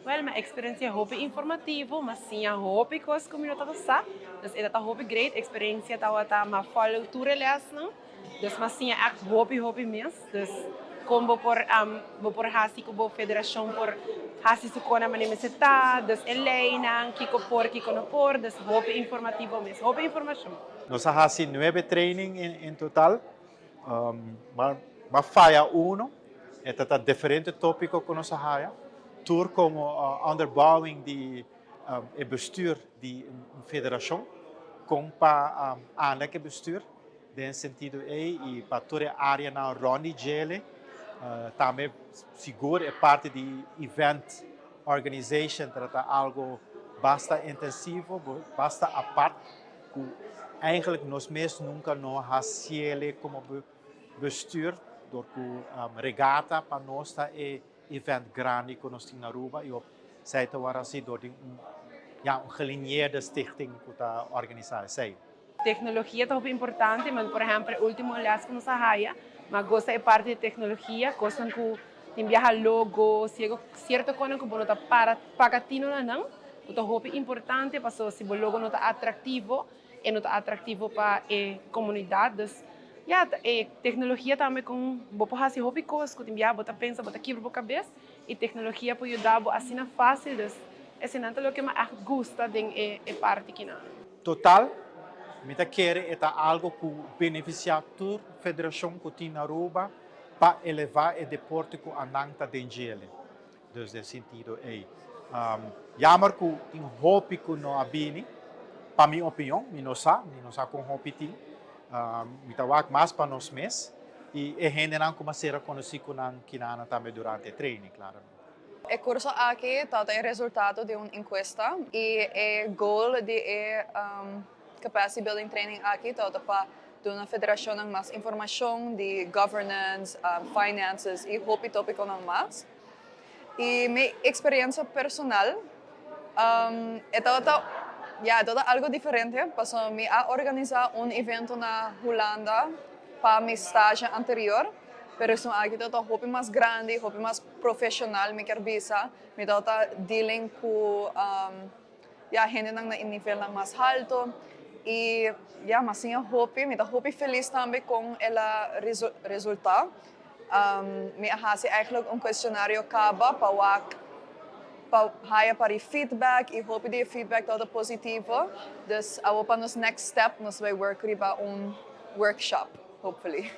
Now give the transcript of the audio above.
Well, mi a experiencia hopi informativo, m'a siña hopi cos cu mi no tabata sa. Dus e ta hopi great experiencia tawata, m'a follow tur e lesnan. Dus m'a siña echt hopi hopi mes. Dus con bo por hasi cu bo federacion por hasi su cona mane mester ta, dus e leynan, kico por, kico no por, dus hopi informativo mes, hopi informacion. Nos a hasi nuebe training in total, m'a faya uno, e ta diferente topico cu nos a haya. Tur como onderbouwing di e bestuur di un federacion, con pa anda cu bestuur, den sentido ey y pa tur e area na rond di dje, tambe sigur e parti di event organization ta algo basta intensivo, basta apart, cu eigenlijk nos mes nunca no a haci'e como bestuur, door cu regatta pa nos ta e event grandi cu nos tin na Aruba y esey ta awor asina door di un, ja, un gelinieerde stichting cu ta organisa esey. Tecnologia ta importante, mas, por ehempel, ultimo les cu nos a haya, m'a gusta e parti di tecnologia, cos cu tin biaha logo, cierto cos cu bo ta para paga tino na nan, ta hopi importante, paso si e logo no ta atractivo, e no ta atractivo pa e comunidad, dus ja, e tecnologia tambe cu bo por hasi hopi cos, cu tin biaha bo ta pensa, bo ta kibra bo cabes, y tecnologia por yuda bo asina facil, dus esey ta loke mi gusta den e parti aki nan. Total, mi ta kere ta algo cu beneficia tur federacion cu tin na Aruba pa eleva e deporte cu nan ta den dje. Dus den sentido ey. Jammer cu tin hopi cu no a bini, pa mi opinion, mi no sa con hopi tin. Mi ta wak mas pa nos mes y e hendenan cu m'a conoci cu nan kinana tambe durante e training, claro. E curso aki ta e resultado di un encuesta y e goal di e capacity building training aki ta pa duna federacion mas informacion di governance, finances y hopi topico nan mas. Y mi experiencia personal, ta, ja, ta algo diferente, paso mi a organisa un evento na Hulanda pa mi stage anterior, pero esaki aki ta hopi mas grandi, hopi mas profesional, mi kier bisa, mi ta dealing cu ja, hende na nivel mas halto y ja, mas asina hopi, mi ta hopi feliz tambe cu el a resulta. Mi a hasi eigenlijk un cuestionario caba pa wak pa haya pa feedback y hopi di feedback ta positivo. Dus awo pa nos next step nos bay work riba un workshop, hopefully.